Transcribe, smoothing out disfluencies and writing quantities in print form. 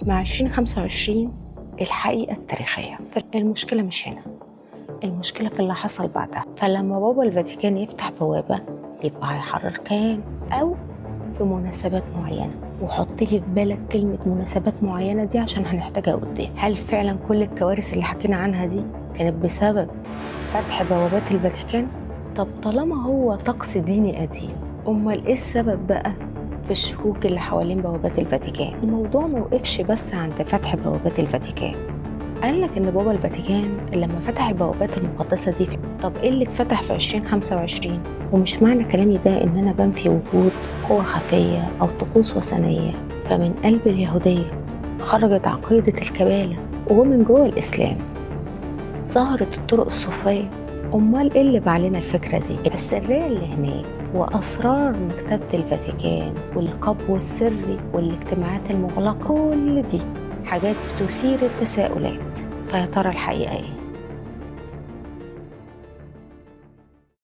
مع 2025 الحقيقة التاريخية. فالمشكلة مش هنا، المشكلة في اللي حصل بعدها. فلما بابا الفاتيكان يفتح بوابة يبقى هيحرر كيان أو في مناسبات معينة، وحط لي في بالك كلمة مناسبات معينة دي عشان هنحتاجها قدام. هل فعلا كل الكوارث اللي حكينا عنها دي كانت بسبب فتح بوابات الفاتيكان؟ طب طالما هو طقس ديني قديم، امال ايه السبب بقى في الشكوك اللي حوالين بوابات الفاتيكان؟ الموضوع ما وقفش بس عند فتح بوابات الفاتيكان. قال لك ان بابا الفاتيكان لما فتح البوابات المقدسة دي، طب ايه اللي اتفتح في 2025؟ ومش معنى كلامي ده ان انا بنفي وجود قوى خفيه او طقوس وثنيه. فمن قلب اليهودية خرجت عقيدة الكباله، ومن جوه الاسلام ظهرت الطرق الصوفية. امال ايه اللي بعلنا الفكرة دي؟ السرية اللي هناك واسرار مكتبه الفاتيكان والقبو السري والاجتماعات المغلقة، كل دي حاجات بتثير التساؤلات. فيا ترى الحقيقة ايه؟